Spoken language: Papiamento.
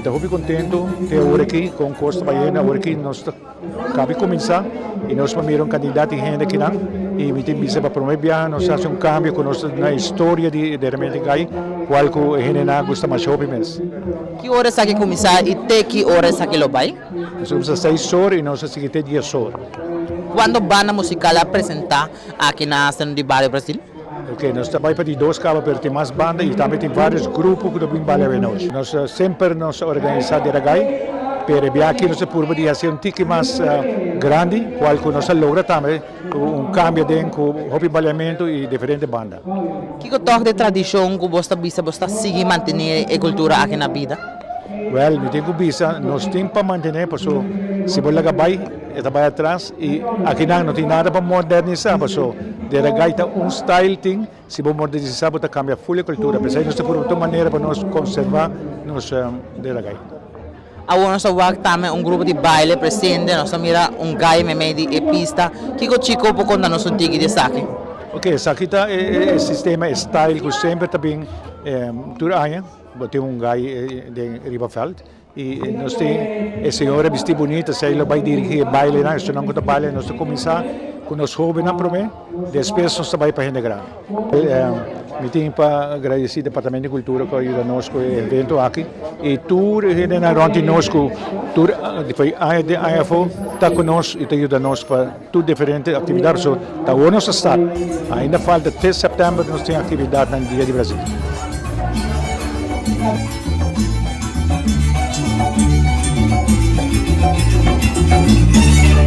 ta hopi contento te awor aki con cos ta bayendo. Awor aki nos ta cabi cuminsa y nos por mira un cantidad di hende akinan y mi tin bisa pa prome biaha nos haci un cambio cu nos ta duna historia di Deremente Gai cual cu e hendenan a gusta masha hopi mes. Ki ora esaki cuminsa y te ki ora esaki lo bay? Nos a cuminsa seis or y nos a sigui te dies or. Cuando banda musical a presenta aki na Centro di Bario Brasil? Ok, nos ta bai pa di dos caba pero tin mas banda y tambe tin varios grupo cu ta bin balia awe nochi. Nos semper nos a organisa Deragai, pero e bia aki nos a purba di haci un tiki mas grandi, cual cu nos a logra tambe un cambio den cu hopi baliamento y diferente banda. Kico toch di e tradicion cu bos ta bisa bos ta sigui mantene e cultura aki na bida? Wel, mi tin cu bisa nos tin pa mantene paso si bo laga bai e ta bai atras y akinan no tin nada pa modernisa paso dera gaita un style tin, si bo modernisa bo ta cambia full e cultura, p'esei nos ta purba tur manera pa nos conserva nos dera gaita. Awor nos ta wak tambe un grupo di baile presente, nos ta mira un gai meimei di e pista. Kiko Chico por konta nos un tiki di esaki? Ok, esaki ta e sistema, e style ku semper ta bin tur aña. Bo tin un gai den riba veld y nos tin e señora bisti bunita, esei lo bay dirigi e bailenan, esunnan cu ta baila. Nos ta cuminsa cu nos hobennan prome, despues nos ta bay pa hende grandi. Mi tin pa agradeci Departamento di Cultura cu a yuda nos cu e evento aki y tur e hendenan rond di nos cu tur di aña den aña afo ta cu nos y ta yuda nos pa tur diferente actividad. So ta awor nos a start, ainda falta te september nos tin actividadnan Dia di Brasil.